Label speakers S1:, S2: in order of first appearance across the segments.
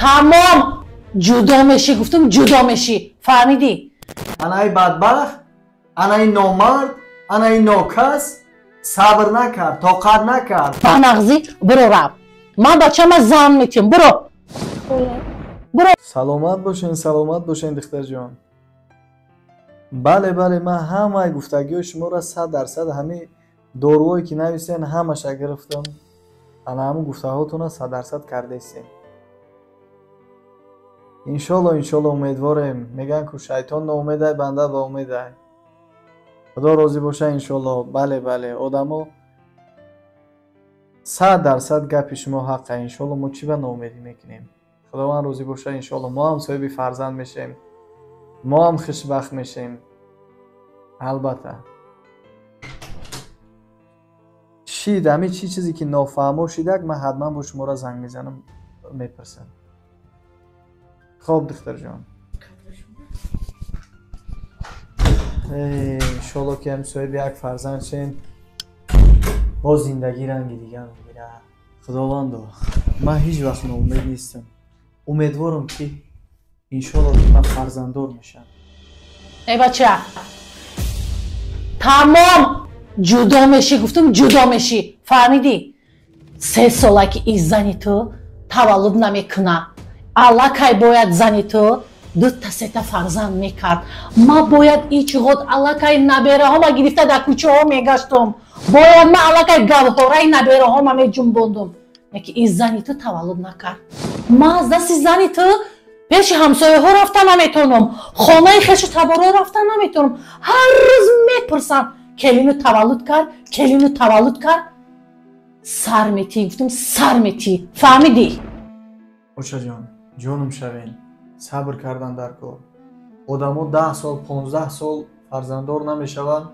S1: Тамом! Ҷудо мешӣ, гуфтам ҷудо мешӣ. Фаҳмидӣ?
S2: Анаи бадбахт, анаи номард, анаи нокас сабр накард, тоқат накард.
S1: Ба нағзӣ биро рав. Ман бачама зан метиҳам. Биро. Биро.
S2: Саломат бошен, саломат бошен, духтарҷон. Бале, бале, ман ҳамаи гуфтагиҳои шуморо 100% ҳамин доруҳое ки нависен ҳамаша гирифтам. Ана ҳамун гуфтаҳотонро 100% кардаистем. Иншолло, иншолло умедворем. Мегӯянд ку шайтон ноумедай, банда ба умедай. Худо розӣ боша иншолло. Бале, бале, одамо 100% гапи шумо ҳаққа. Иншолло мо чӣ ба ноумедӣ мекунем? Худованд розӣ боша иншолло мо ҳам соҳиби фарзанд мешем. Мо ҳам хушбахт мешем. Албатта. Шид, ҳамин чӣ чизе ки нофаҳмо шидак, ман ҳатман бо шуморо занг мезанам, мепурсам. Хоб, духтарҷон. Иншолло ки ҳам соҳиби як фарзанд шем, боз зиндагӣ ранги дигар мегирад. Худовандо, ман ҳеҷ вақт ноумед нестам. Умедворам ки иншолло ман фарзанддор мешам.
S1: Эй бача, тамом! Ҷудо мешӣ, гуфтам ҷудо мешӣ. Фаҳмидӣ? 3 сола ки ин зани ту таваллуд намекунад. Аллакай бояд зани ту 2-3 фарзанд мекард. Ман бояд ичғод аллакай набераҳома гирифта дар кӯчаҳо мегаштум. Бояд ман аллакай гавҳораи набераҳома меҷунбондум. Яки ин зани ту таваллуд накард. Ман аз дасти зани ту пеши ҳамсояҳо рафта наметавонам, хонаи хешу таборҳо рафта наметавонам. Ҳар рӯз мепурсам, келину таваллуд кард, келину таваллуд кард. Сар метӣ, гуфтам сар метӣ. Фаҳмидӣ?
S2: Очаҷон, ҷонум шавен, сабр кардан дар кор. Одамо 10 сол, 15 сол фарзанддор намешаванд,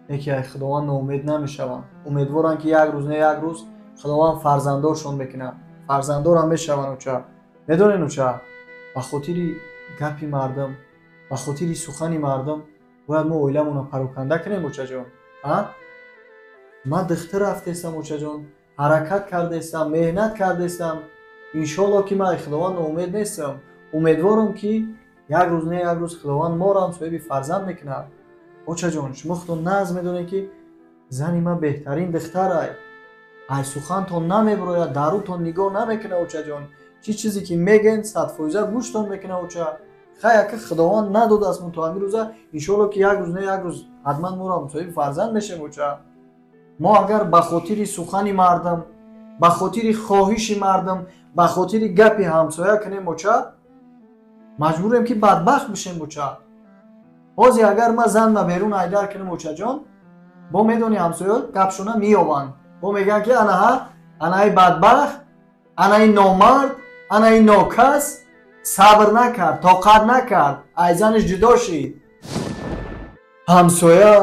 S2: яке ай Худованд ноумед намешаванд. Умедворанд ки як рӯз не як рӯз Худованд фарзанддоршон мекунад. Фарзанддорам мешаванд оча. Медонед оча, ба хотири гапи мардум, ба хотири сухани мардум бояд мо оиламонро пароканда кунем очаҷон. А? Ман духтар рафтаистам очаҷон, ҳаракат кардаистам, меҳнат кардаистам. Иншолло ки ман Худованд ноумед нестам. Умедворам ки як рӯз не як рӯз Худованд моро ҳам соҳиби фарзанд мекунад. Очаҷон, шумо худтон нағз медонед ки зани ман беҳтарин духтарай. Ай сухантон намебирояд, дарутон нигоҳ намекунад очаҷон. Чӣ чизе ки мегӯед 100% гӯштон мекунад оча. Хай ака Худованд надодааст мо то ҳамин рӯза, иншолло ки як рӯз не як рӯз ҳатман моро ҳам соҳиби фарзанд мешем оча. Мо агар ба хотири сухани мардум, ба хотири хоҳиши мардум, ба хотири гапи ҳамсоя кунем оча, маҷбурем ки бадбахт бишем оча. Ҳозир агар ман занма берун айдар кунам очаҷон, бо медони ҳамсоя гапшона меёванд. Бо мегӯянд ки анаҳа, анаи бадбахт, анаи номард, анаи нокас сабр накард, тоқат накард, ай занаш ҷудо шид. Ҳамсоя,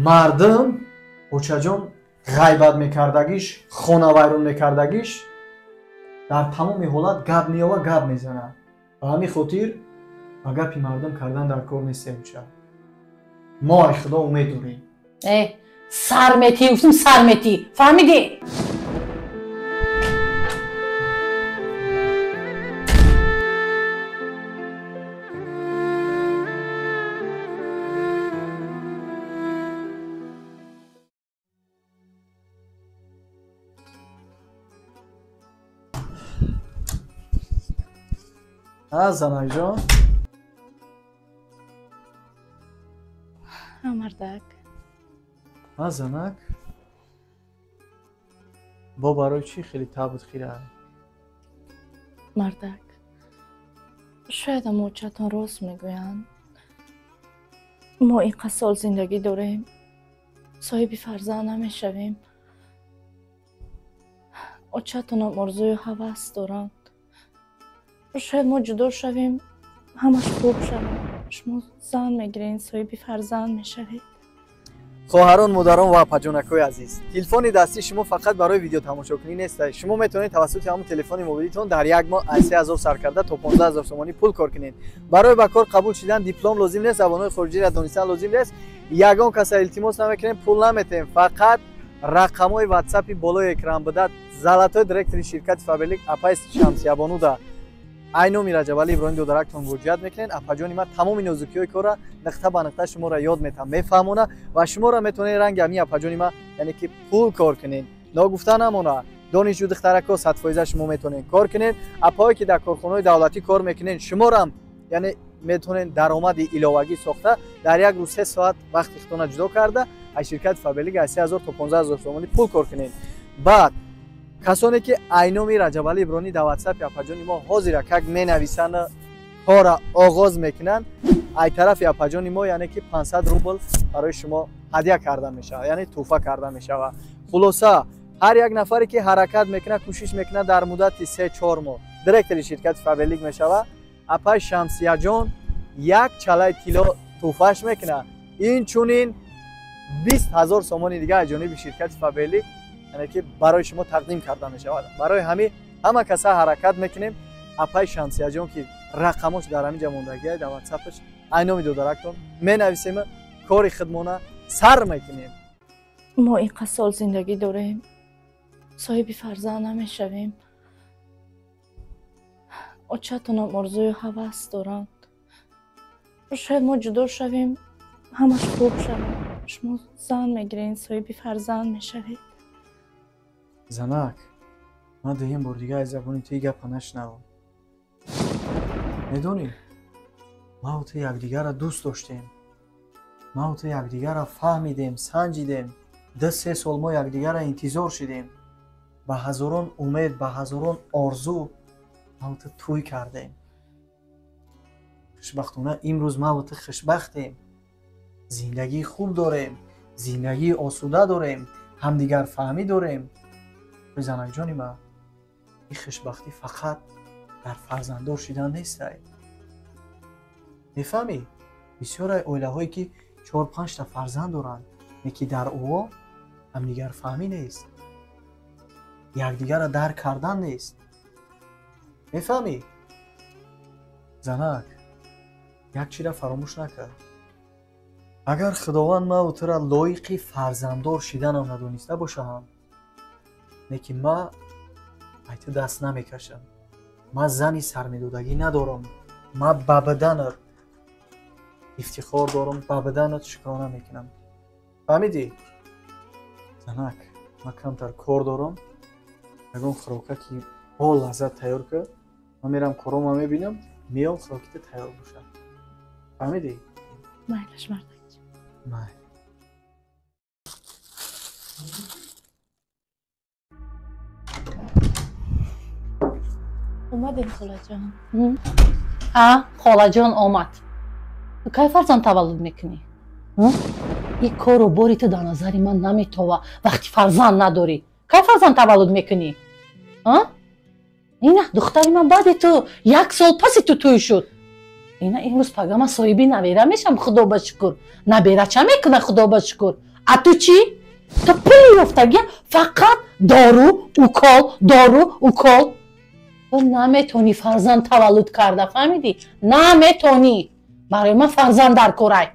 S2: мардум очаҷон ғайбат мекардагиш, хонавайрон мекардагиш дар тамоми ҳолат гап меёва, гап мезанад. Ба ҳамин хотир ба гапи мардум кардан дар кор нестем оча. Мо ай Худо умед дорем.
S1: Сар метӣ, гуфтам сар метӣ. Фаҳмидӣ?
S2: Ҳа, занакҷон.
S3: Ҳа, мардак.
S2: Ҳа, занак. Бо барои чӣ хеле табут хира?
S3: Мардак, шояд амочатон рост мегӯянд. Мо ин қад сол зиндагӣ дорем, соҳиби фарзанд намешавем. Очатонам орзую ҳавас доранд. Шояд мо ҷудо шавем, ҳамаш хуб шавад. Шумо зан мегиред, соҳиби фарзанд мешавед.
S2: Хоҳарон, модарон ва апаҷонакҳои азиз, телефони дастии шумо фақат барои видеотамошокунӣ нест. Шумо метавонед тавассути ҳамон телефони мобилитон дар як моҳ аз 3000 сар карда то 15000 сомонӣ пул кор кунед. Барои ба кор қабул шудан диплом лозим нест, забонҳои хориҷиро донистан лозим нест. Ягон каса илтимос намекунем, пул наметем, фақат рақамҳои ватсапи болои экран буда золотой директори ширкати Фаберлик апай Шамсиябонуда ай номи Раҷабалӣ Иброҳим додарактон муроҷиат мекунед. Апаҷони ман тамоми нозукиҳои корра нуқта ба нуқта шуморо ёд метам, мефаҳмона ва шуморо метавонед ранги ҳамин апаҷони ман, яъне ки пул кор кунед. Ногуфта намона, донишҷӯ духтарако 100% шумо метавонед кор кунед. Апаҳое ки дар корхонаҳои давлатӣ кор мекунед, шуморам яъне метавонед даромади иловагӣ сохта дар як рӯз 3 соат вақти худтона ҷудо карда аз ширкати Фаберлик аз 3000 то 15000 сомонӣ пул кор кунед. Баъд касоне ки айноми Раҷабалӣ Иброҳимӣ дар ватсапи апаҷони мо ҳозира как менависанд, кора оғоз мекунанд, ай тарафи апаҷони мо яъне ки 500 рубл барои шумо ҳадя карда мешавад, яъне тӯҳфа карда мешавад. Хулоса, ҳар як нафаре ки ҳаракат мекунад, кӯшиш мекунад дар муддати 3-4 моҳ директори ширкати Фаберлик мешавад. Апай Шамсияҷон як чалаи тилло тӯҳфаш мекунад. Инчунин 20 000 сомони дига аз ҷониби ширкати Фаберлик яъне ки барои шумо тақдим карда мешавад. Барои ҳамин ҳама каса ҳаракат мекунем. Апай Шамсияҷон ки рақамош дар ҳамин ҷа мондагиай дар ватсапаш айноми додарактон менависем, кори худмона сар мекунем.
S3: Мо ин қад сол зиндагӣ дорем, соҳиби фарзанд намешавем. Очатонам орзую ҳавас доранд. Шояд мо ҷудо шавем, ҳамаш хуб шавад. Шумо зан мегиред, соҳиби фарзанд мешавед.
S2: Занак, ман дуюм бор дига аз забони ту гапа нашнавам. Медонӣ, ман ту якдигарро дӯст доштем, ман ту якдигарро фаҳмидем, санҷидем. 2-3 сол мо якдигарро интизор шидем. Ба ҳазорон умед, ба ҳазорон орзу ман ту тӯй кардем. Хушбахтона имрӯз ман ту хушбахтем, зиндагии хуб дорем, зиндагии осуда дорем, ҳамдигарфаҳмӣ дорем. Занакҷони ман, ин хушбахтӣ фақат дар фарзанддор шидан нестай. Мефаҳмӣ? Бисёре оилаҳое ки 4-5 та фарзанд доранд, леки дар ӯҳо ҳамдигарфаҳмӣ нест, якдигарро дарк кардан нест. Мефаҳмӣ? Занак, як чизро фаромӯш накард. Агар Худованд ман тура лоиқи фарзанддор шиданам надониста бошам, лекин ман ай ту даст намекашам. Ман зани сармедодагӣ надорам. Ман ба баданат ифтихор дорам, ба баданат шукрона мекунам. Фаҳмидӣ? Занак, ман камтар кор дорам. Ягон хӯрока ки бо лаззат тайёр кар, ман мерам корома мебинам, меом хӯрокита тайёр бошад. Фаҳмидӣ?
S3: Майлаш, мардак.
S2: Майл.
S3: Омадем, холаҷон.
S1: А, холаҷон омад. Ту кай фарзанд таваллуд мекунӣ? Ин кору бори ту дар назари ман наметова вақти фарзанд надорӣ. Кай фарзанд таваллуд мекунӣ? Ина духтари ман баъди ту як сол паси ту тӯй шуд. Ина имрӯз пага ман соҳиби набера мешам, худо ба шукр. Набера ча мекуна, худо ба шукр. А ту чӣ? Ту пули ёфтагия фақат дору, укол, дору, укол. Ту наметонӣ фарзанд таваллуд карда, фаҳмидӣ? Наметонӣ. Барои ман фарзанд дар корай.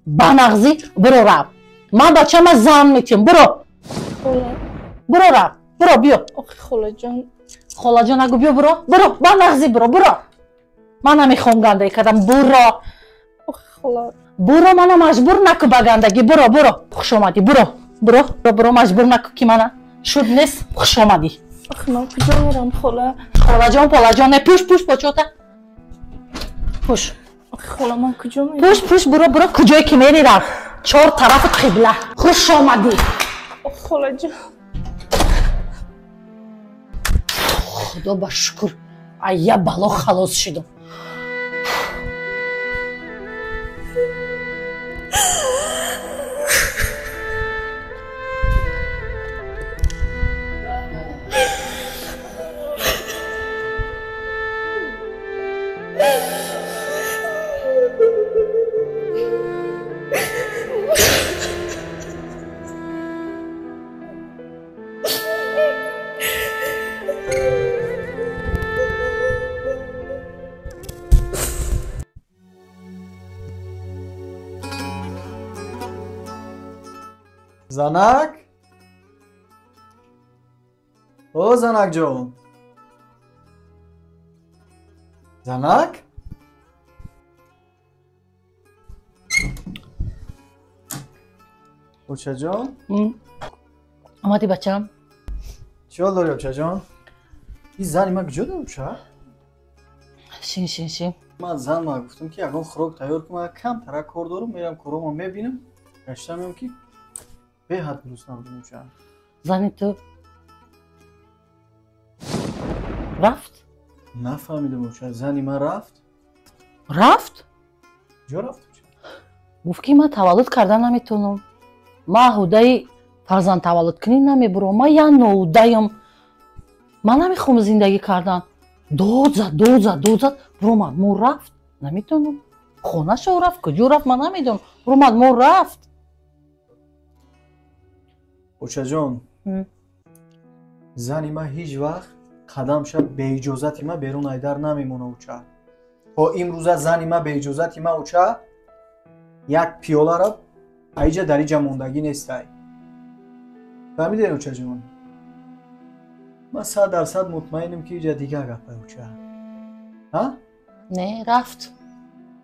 S1: Ба нағзӣ биро рав. Ман бачама зан метиҳам, биро. Биро рав, биро биё.
S3: Холаҷон.
S1: Холаҷон агу биё биро, биро, ба нағзӣ биро, биро. Ман намехоҳам гандагӣ кардам, биро. Биро, мана маҷбур наку ба гандагӣ, биро, биро. Хуш омадӣ, биро, биро, биро, маҷбур наку ки мана шуд нест, хуш омадӣ.
S3: Ман куҷо мерам, хола?
S1: Холаҷон, полаҷон, не, пӯш, пӯш, почота. Пӯш.
S3: Хола, ман куҷо мерам?
S1: Пӯш, пӯш, биро, биро, куҷое ки мери рав. Чор тарафи қибла. Хуш омадӣ.
S3: Холаҷон.
S1: Худо ба шукр, ай я бало халос шидам.
S2: Занак? О, занакҷон. Занак? Очаҷон?
S1: Омадӣ бачам?
S2: Чӣ ҳол дорӣ, очаҷон? Ин зани ман куҷо дорӣ, оча?
S1: Шин, шин, шин.
S2: Ман зан ма гуфтам ки ягон хӯрок тайёр кун, ман камтара кор дорам, мерам корома мебинам, гашта меом ки беҳад гурусна будам, оча.
S1: Зани ту рафт?
S2: Нафаҳмидам, оча, зани ман рафт?
S1: Рафт?
S2: Куҷо рафт, оча?
S1: Гуфт ки ман таваллуд карда наметавонам. Ман ҳудаи фарзанд таваллудкунӣ намебурам. Ман як ноудаям. Ман намехоҳам зиндагӣ кардан. Дод зад, дод зад, дод зад, буромад, мо рафт. Наметавонам. Хонашо рафт, куҷо рафт, ман намедонам. Буромад, мо рафт.
S2: Очаҷон, зани ман ҳеҷ вақт қадамша беиҷозати ман берун айдар намемона, оча. То имрӯза зани ман беиҷозати ман, оча, як пиёларо аиҷа дар иҷа мондагӣ нестай. Фаҳмидед, очаҷон? Ман 100% мутмаинам ки иҷа дигар гапай, оча. Ҳа?
S1: Не, рафт.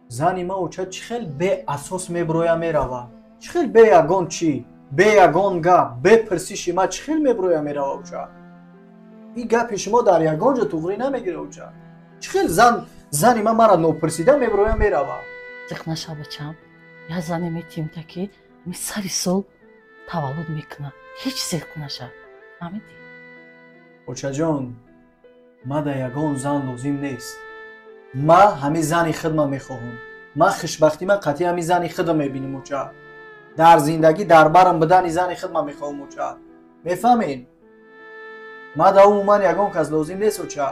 S2: Зани ман, оча, чӣ хел беасос меброя мерава? Чӣ хел бе ягон чӣ, бе ягон гап, бе пирсиши ман чӣ хел меброя мерава, оча? Ин гапи шумо дар ягон ҷо туғрӣ намегира, оча. Чӣ хел зани ман мара нопирсида меброя мерава?
S1: Зиқ наша, бачам. Я зане метиҳем та ки ами сари сол таваллуд мекуна. Ҳеҷ зиқ наша. Фаҳмидӣ?
S2: Очаҷон, ман дар ягон зан лозим нест. Ман ҳамин зани хидма мехоҳам. Ман хушбахтӣ ман қатъи ҳамин зани хидма мебинам, оча. Дар зиндагӣ дар барам будани зани хидма мехоҳам, оча. Мефаҳмед? Ман дар умуман ягон кас лозим нест, оча.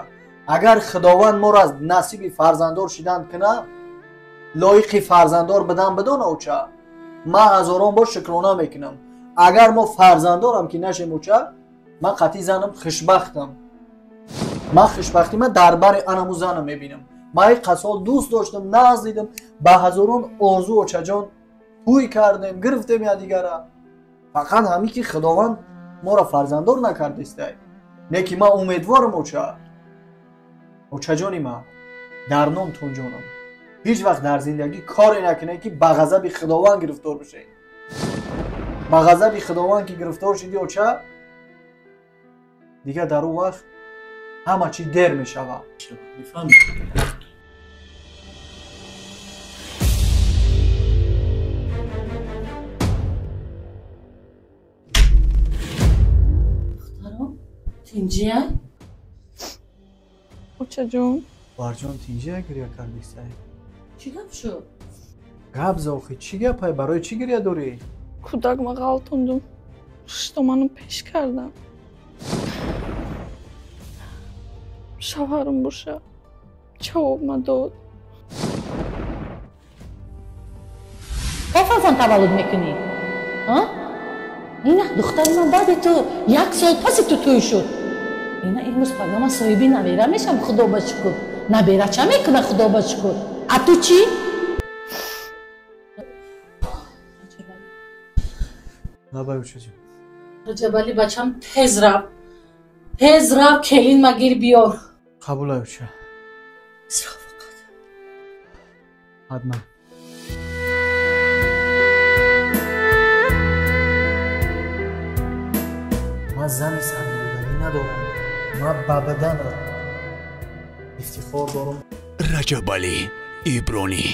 S2: Агар Худованд моро аз насиби фарзанддор шидан кунад, лоиқи фарзанддор будан бидона, оча, ман ҳазорон бор шукрона мекунам. Агар мо фарзанддорам ки нашем, оча, ман қатъи занам хушбахтам. Ман хушбахтӣ ман дар бари анаму занам мебинам. Ман ин қасол дӯст доштам, нағз дидам, ба ҳазорон орзу, очаҷон, тӯй кардем, гирифтем якдигара. Фақат ҳамин ки Худованд моро фарзанддор накардистай. Не ки ман умедворам, оча. Очаҷони ман, дар номтон ҷонам, ҳеҷ вақт дар зиндагӣ коре накунед ки ба ғазаби Худованд гирифтор бишед. Ба ғазаби Худованд ки гирифтор шудӣ, оча, дигар дар он вақт ҳама чӣ дер мешавад. Мефаҳмӣ?
S1: Духтаром, тинҷия?
S3: Очаҷон.
S2: Хоҳарҷон, тинҷия гиря кардистай?
S1: Чӣ гап шуд?
S2: Гап зохи, чӣ гапай? Барои чӣ гиря дорӣ?
S3: Кӯдак ма ғалтондум. Хуштоману пеш кардам. Шавҳарам боша ҷавоб ма дод.
S1: Кай фарзанд таваллуд мекунӣ? Ина духтари ман баъди ту як сол паси ту тӯй шуд. Ина имрӯз пага ман соҳиби набера мешам, худо ба шукр. Набера ча мекуна, худо ба шукр. А ту чӣ?
S2: Лабай, очаҷон.
S1: Раҷабалӣ, бачам, тез рав. Тез рав, келин магир биёр.
S2: Қабулай, оча.
S1: Тез рав фақат.
S2: Ҳатман. Ман зани сармоягарӣ надорам. Ман ба баданам ифтихор дорам.
S4: Раҷабалӣ Ибронӣ.